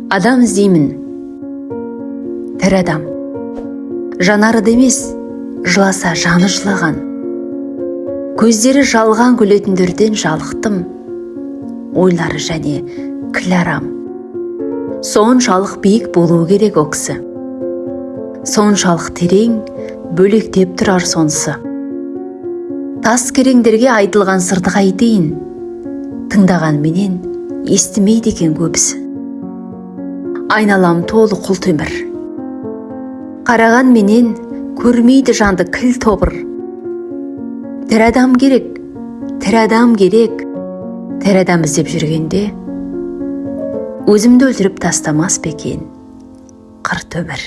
Адам іздеймін, тірі адам, жанары да емес, жыласа жаны жылаған, көздері жалған күлетіндерден жалықтым, ойлары және кіл арам. Соншалық биік болуы керек о кісі, соншалық терең, бөлектеп тұрар сонысы. Тас кереңдерге айтылған сырды қайтейін, тыңдағанменен естімейді екен көбісі. Айналам толы құлтемір, қарағанменен көрмейді жанды кіл тобыр. Тірі адам керек, тірі адам керек. Тірі адам іздеп жүргенде өзімді өлтіріп тастамас па екен қыр төмір?